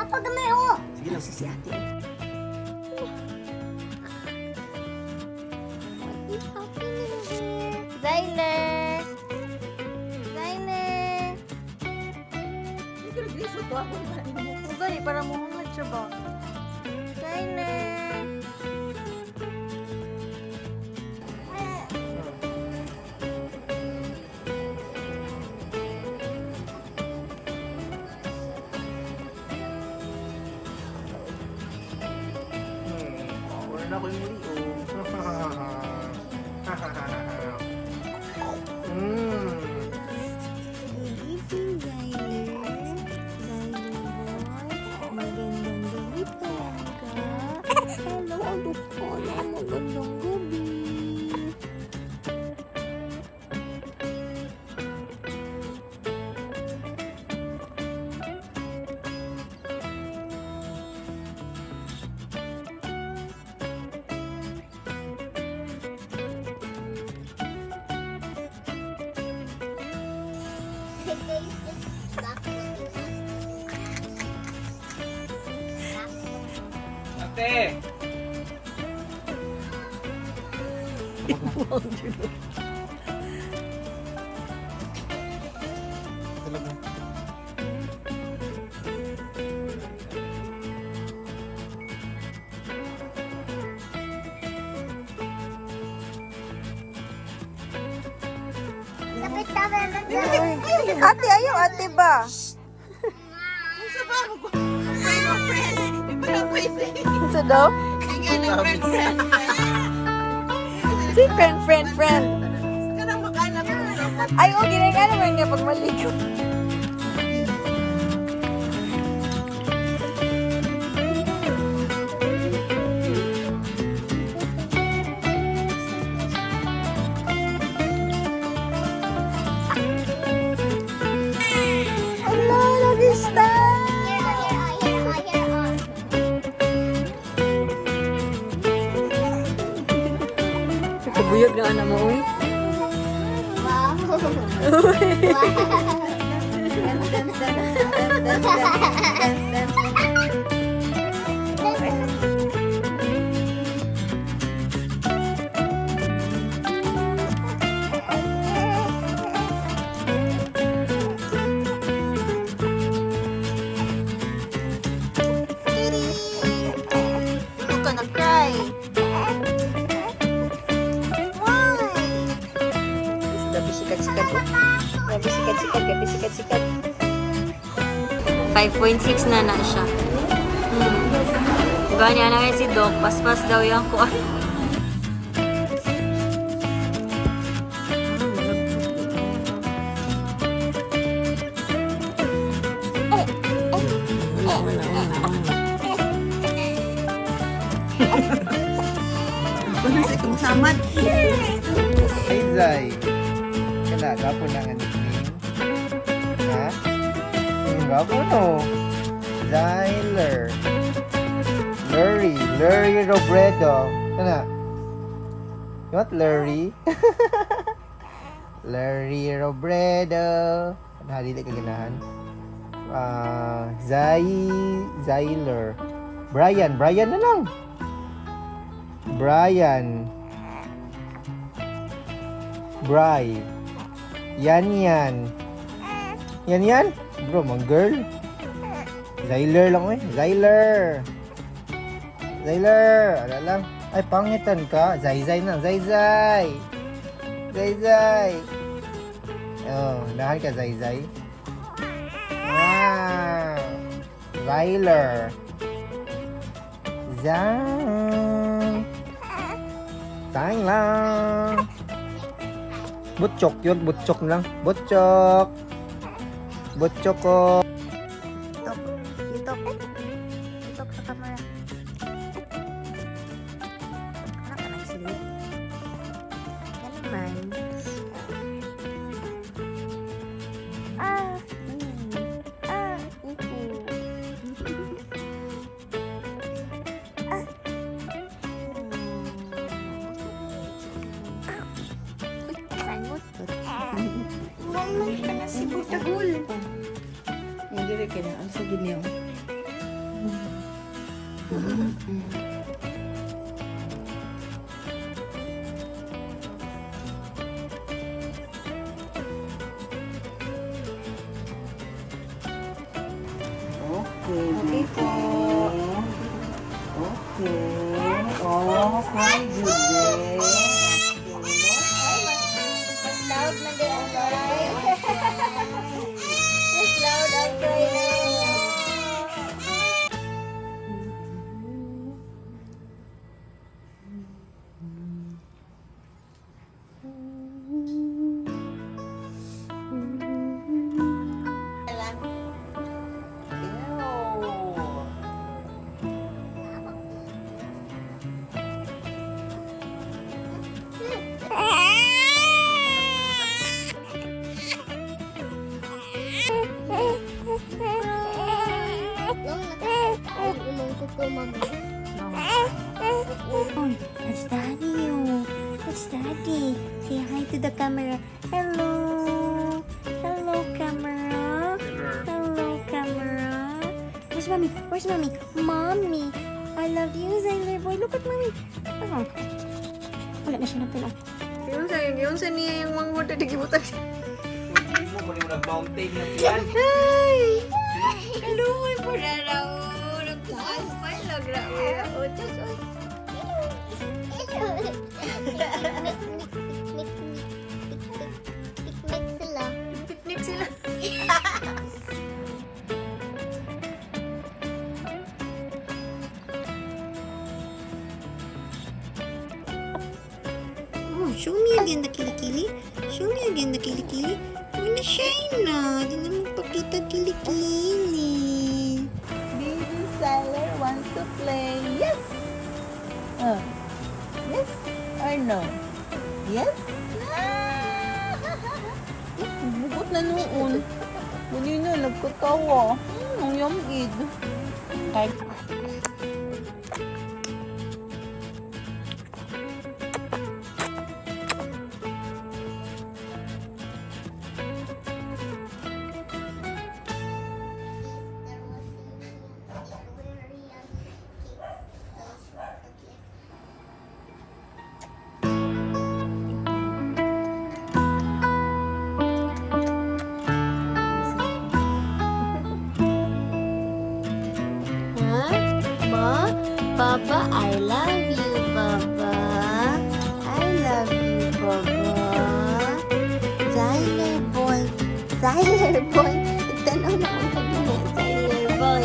Napagamay oh. Sige lang. Si ate. What is happening here? Zyler! Zyler! Ugali, para muhangad siya ba? Zyler! Wala na ko yung muli, oh. Good evening, Zyler. Zyler boy. Magandang gabi po ka. Hello, aduh ko na. Magandang gabi. Ate! Talaga. Ate, ayaw ate ba? Sa daw? Si friend, friend, friend. Ay, oh, ginagawa naman niya pag maligo. Ala, nag-stop! Kabuyog na anak mo, uy. Wow. Dance, dance, dance, dance, dance, dance. Kitty! I'm gonna cry. Why? Grabe sikat-sikat. Oh. Grabe sikat-sikat. Grabe sikat-sikat. 5.6 na na siya. Ganyan na si Doc. Paspas daw yung kuan. Hey, Zay. Kala, gapo na nga nickname. Ha? Gapo no. Zyler. Lury. Lury Robredo. Kana. You want Lury? Lury Robredo. Ano, dili ka ganahan? Ah, Zay... Zyler. Brian. Brian na lang. Brian. Bry. Yan yan. Yan yan? Bro, mga girl. Zyler lang eh. Zyler. Zyler. Ala lang. Ay, pangitan ka. Zay-zay na. Zay-zay. Zay-zay. Oh, nahan ka, Zay-zay. Wow. Zyler. Zay. Zay lang. Butchok yun, butchok lang. Butchok. Butchok ko. Tok. Itok. Itok sa camera. Anak ka nagsilip. Yan naman. Ah, ah. Uhu. Mama. Ka na si Butagul. Hindi rin kaya. Ang sige niyo. Okay, okay po. Okay. Oh, very good day. Mas loud man din ang cry. Mas loud ang cry na. Ew. Oy, that's Daddy. Oh. That's Daddy. Say hi to the camera. Hello. Hello, camera. Hello, camera. Where's Mommy? Where's Mommy? Mommy. I love you, Zyler boy. Look at Mommy. Oh. Wala na siya nagtala. Yun sa yun sa niya yung manghod na digibutan. Hindi mo mo nag-mountain na yan. Ay! Kaluoy po na raw. Nagpasmile lang raw. Oh, Diyos, oy. Picnic sila. Picnic sila. Oh, show me again the kilikili. Show me again the kilikili. Uy, na-shine na. Di na magpakita kilikili. Baby Siler want to play. Yes! Yes or no? Yes? Ah! Bugot na noon. Muni na, nagkatawa. Ang yamgid. Kahit There was aquarium cakes. Huh? Ma? Baba, I love you, Baba. I love you, Baba. Zyler boy. Zyler boy. Tanaw na ko niya. Zyler boy.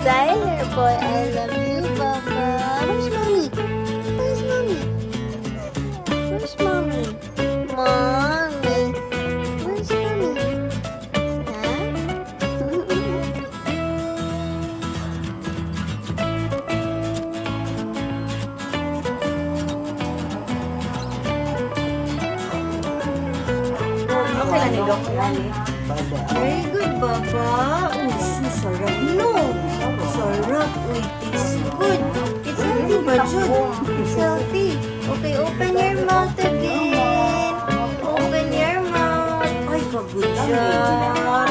Zyler boy, I love you, Baba. Where's Mommy? Where's Mommy? Where's Mommy? Mommy. Where's Mommy? Huh? Okay lang ni Doc. Very good, Baba. Oh, so sarap. No. Sarap. Uy, tastes good. It's healthy ba, Jud? It's healthy. Okay, open your mouth again. Open your mouth. Ay, ka-good job.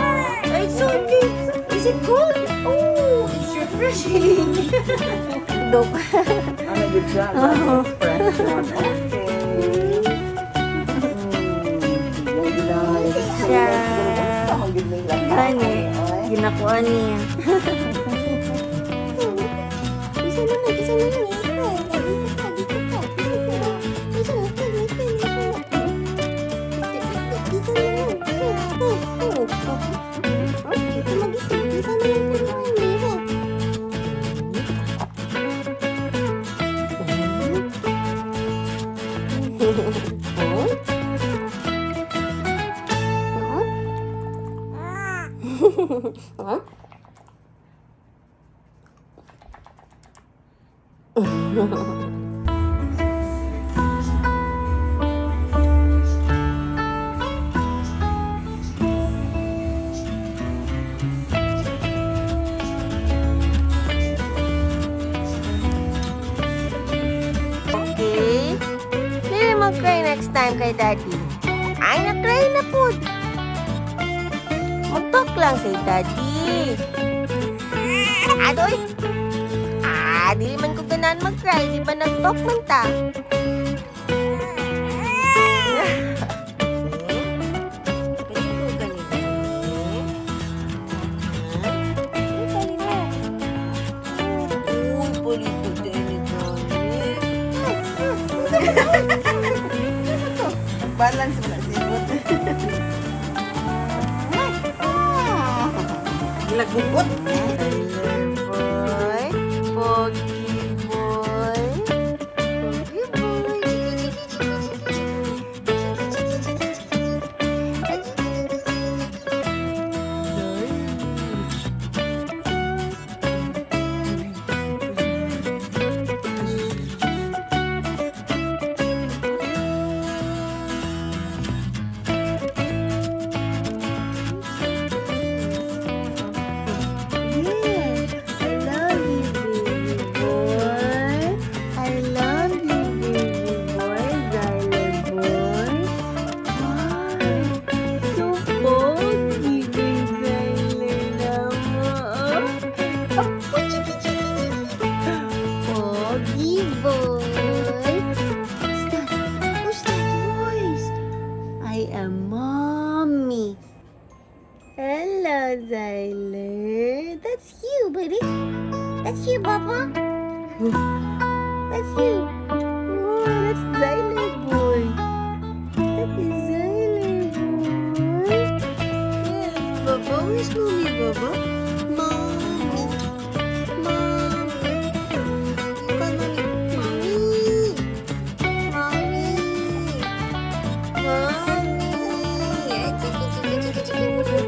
Ay, it's so deep. Is it cold? Oh, it's refreshing. Dok. Ano, good job. Fresh one. Okay. Good night. Gani. Ginakuha niya. Isa na lang, isa na lang. Isa pa, isa pa, isa pa, isa pa. Isa na lang, isa na lang, isa na lang. Isa na lang. Oh, oh, oh. Okay, mag-isa. Isa na lang po naman, isa. Okay. Dili mag-cry next time kay Daddy. Ay, na-cry na po. Mag-talk lang si Daddy. Adoy! Ah, dili man ko ganahan mag-cry. Di ba nag-talk man ta? Paligo ganito. Uy, paligo tayo ni Johnny. Balance mo na sibot. Lagugot. Tyler boy. Pogi boy. Pogi boy. Chiki, chiki, chiki, chiki, chiki. Chiki, chiki, chiki, chiki, chiki. Ay, chiki, chiki, chiki, chiki. Sorry. Yeah, I love you, baby boy. I love you, baby boy, Zyler boy. Wow, so pogi kay Zyler na mo. Oh, chiki, chiki, chiki. Pogi boy. Who's that? Who's that voice? I am mommy. Hello, Zyler. That's you, baby. That's you, Papa. That's you. Oh, that's Zyler boy. That is Zyler boy. Yes, Baba. Where's mommy, Baba? Mommy. Mommy. You call mommy. Mommy. Mommy. Mommy. Ay, chiki, chiki, chiki, chiki.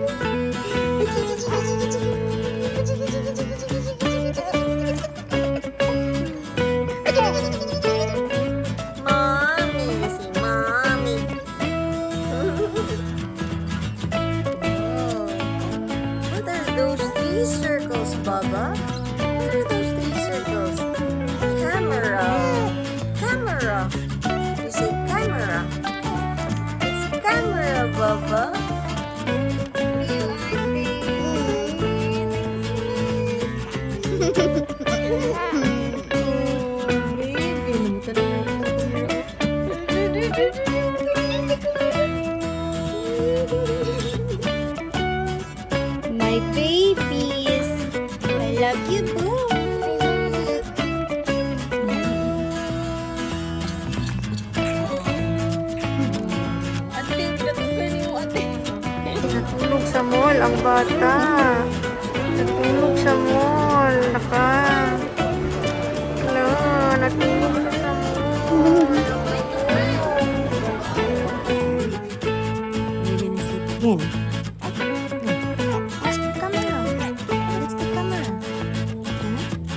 Ay, chiki, chiki, chiki, chiki. Chiki, chiki, chiki, chiki, chiki, chiki, chiki, chiki. Mommy, si mommy. Oh. What are those three circles, Baba? What are those three circles? Camera. Camera. You say camera. It's camera, Baba. You Oh, baby. Namutan na naman My babies. I love you both. Ate, pinatugay ni mo ate. Natulog sa mall ang bata. Natulog sa mall. Naka. Hello, natulog siya sa mall. You're gonna sleep again. Where's the camera? Where's the camera?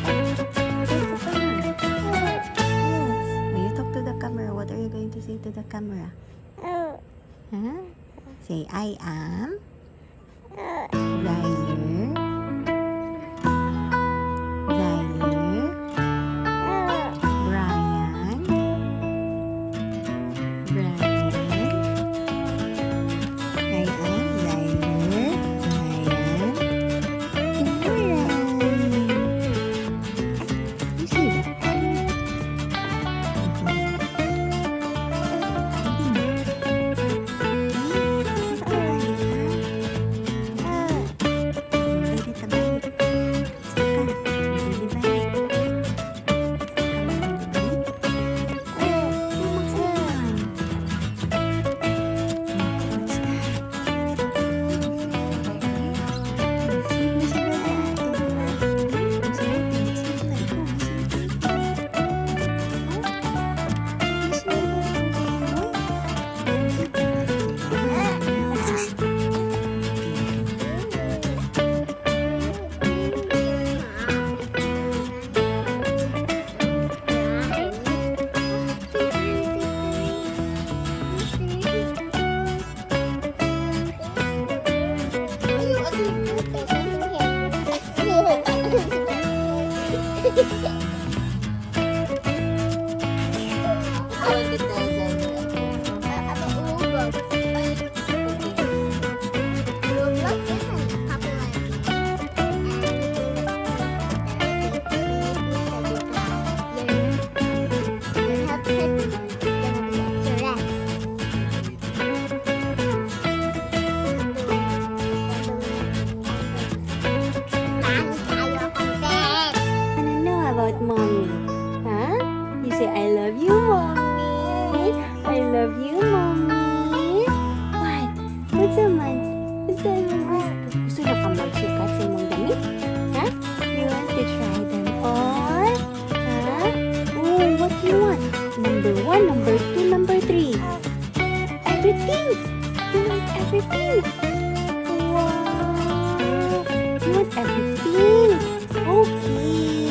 Huh? Where's the camera? Yes. When you talk to the camera, what are you going to say to the camera? Huh? Say, "I am Zyler. Zyler. Brian. Brian. I am Zyler. Brian. Kimura." You see that? Love you, Mommy. What? What's man? What's man gusto? Gusto na ka magsukat sa imong damit? Ha? You want to try them all? Ha? Oh, what do you want? Number one, number two, number three. Everything. You want everything. Wow. You want everything. Okay.